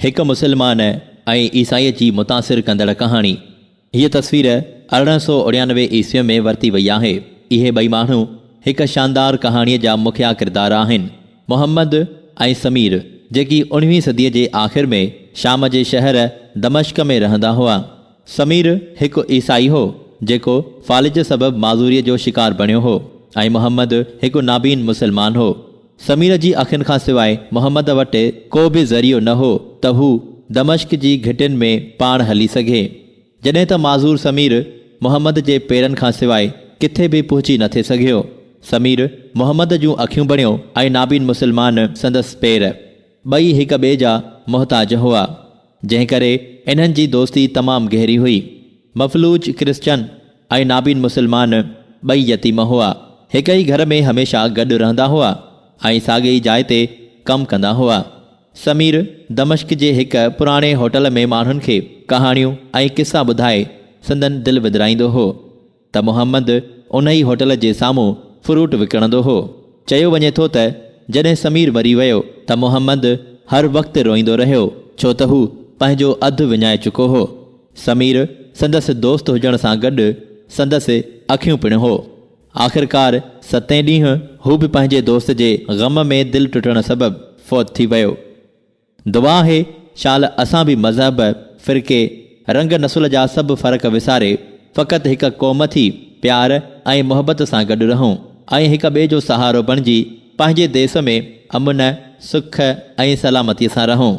هڪ مسلمان ۽ عيسائيء جي متاثر ڪندڙ ڪهاڻي. هيء تصوير 1899 عيسويء ۾ ورتي وئي آهي. اهي ٻئي ماڻهو هڪ شاندار ڪهاڻيء جا مکيه ڪردار آهن. محمد ۽ سمير، جيڪي اڻويهين صديء جي آخر ۾ شام جي شهر دمشق ۾ رهندا هئا. سمير هڪ عيسائي هو، جيڪو فالج سبب معذوريء جو شڪار بڻيو هو ۽ محمد هڪ نابين مسلمان هو. سمير جي اکين کان سواء محمد وٽ ڪو به ذريعو نه هو ته هو دمشق جي گهٽين ۾ پاڻ هلي سگهي. جڏهن ته معذور سمير محمد جي پيرن کان سواء ڪٿي به پهچي نه ٿي سگهيو. سمير محمد جون اکيون بڻيو ۽ نابين مسلمان سندس پير. ٻئي هڪ ٻئي جا محتاج هئا. جنهن ڪري انهن جي دوستي تمام گهري هئي. مفلوج ڪرسچن ۽ نابين مسلمان ٻئي يتيم هئا. هڪ ئي گهر ۾ هميشه گڏ رهندا هئا ۽ ساڳي ئي جاء تي ڪم ڪندا هئا. سمير دمشق جي هڪ پراڻي هوٽل ۾ ماڻهن کي ڪهاڻيون ۽ قصا ٻڌائي سندن دل وندرائيندو هو ته محمد ان ئي هوٽل جي سامهون فروٽ وڪڻندو هو. چيو وڃي ٿو ته جڏهن سمير مري ويو ته محمد هر وقت روئيندو رهيو ڇو ته هو پنهنجو اڌ وڃائي چڪو هو. سمير سندس دوست هجڻ سان گڏ سندس اکيون پڻ هو. آخرڪار ستين ڏينهن هو به پنهنجي دوست جي غم ۾ دل ٽٽڻ سبب فوت ٿي ويو. دعا آهي شال اسان به مذهب، فرقي، رنگ نسل جا سڀ فرق وساري فقط هڪ قوم ٿي پيار ۽ محبت سان گڏ رهون ۽ هڪ ٻئي جو سهارو بڻجي پنهنجي ديس ۾ امن، سک ۽ سلامتي سان رهون.